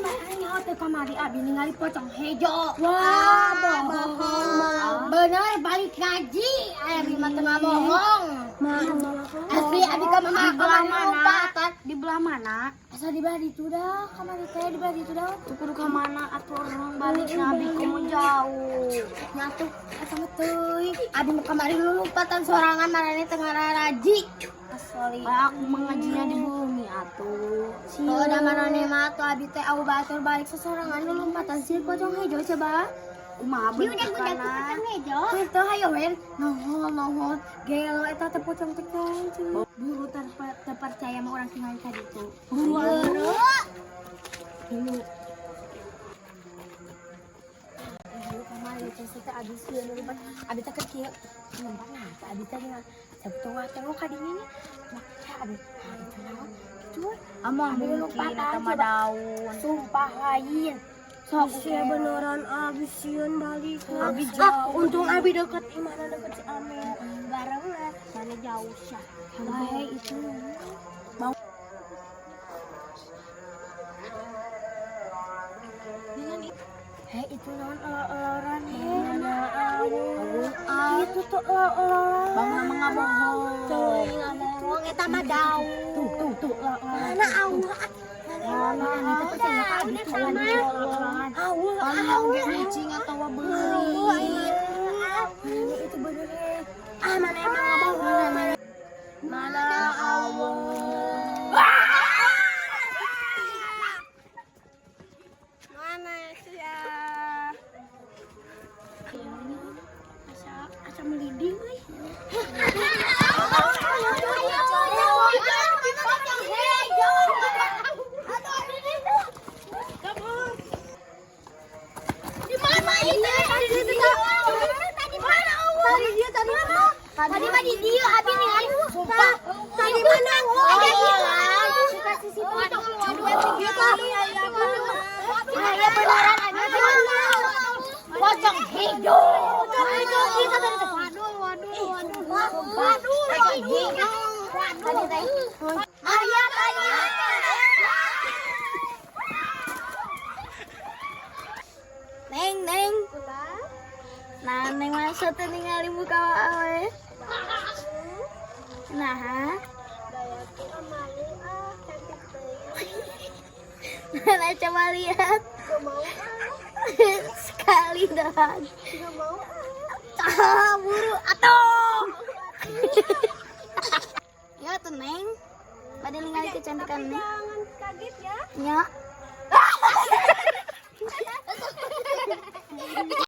Mana nyaho teu kamari abi ningali pocong hejo. Wah, bohong. Bener balik ngaji, abi mah teu ngabohong. Asli abi ka mama Di belah kamari mana? lompatan. Di belah mana? Asa di belah ditu dah, kamari teh di belah ditu dah. Tuh kudu ka mana atuh orang balik abi komo jauh. Nyatu eta mah teuing. Abi mah kamari lompatan sorangan marane teu ngararaji. Asli. Aku mengajinya di bumi atuh. Oh, da marane mah atuh abi teh au batur balik sesorangan lompatan sih pocong hejo coba. Kumaha bentukana? Hejo. Henteu hayo wen. Nongol nongol. Gelo eta teh pocong teh kan. Buru terpercaya sama orang tinggal tadi itu. Buru Buru. Dulu. Ieu kamari teh teh abi sieun lompat. Abi teh keur kieu. Lompat nah, teh abi teh tinggal sabtu tengok ka dinya nya. Nah, teh abi nah, itu naon? Gitu we. Amang Abi mungkin lompatan, eta mah coba. Daun. Sumpah lain. Sok Sia beneran abi sieun balik. Abi Ah, jauh. untung abi deket imana deket si Amel. Bareng lah, mana jauh sah. Baik itu. Hei itu naon elor-eloran he. Itu tuh elor-eloran. Bang mama ngabohong. Teuing ngabohong eta mah daun. Tuh tuh tuh elor-eloran. Mana Allah? Mana itu percaya ka abi tuh elor-eloran. Allah. Paling ge micing atawa beurit. Mana itu bener he. Ah, mana emang ngabohong? Mana? Mana Allah. Mana sia? Asa asa melinding euy. Tadi mah di dieu abi ningali. Sumpah. Tadi mana? Ada di Suka sisi pocong. Aya beneran abi. Pocong hijau. Pocong hijau kita tadi. Waduh, waduh, waduh. Waduh, pocong hijau. Tadi teh. Aya tadi. Neng, neng. Nah, neng masa teu ningali muka awe. Nah, nah coba lihat. Sekali doang. Ah, buru atuh. Ya tuh neng. Pada ningali kecantikan neng. Jangan kaget ya. Ya.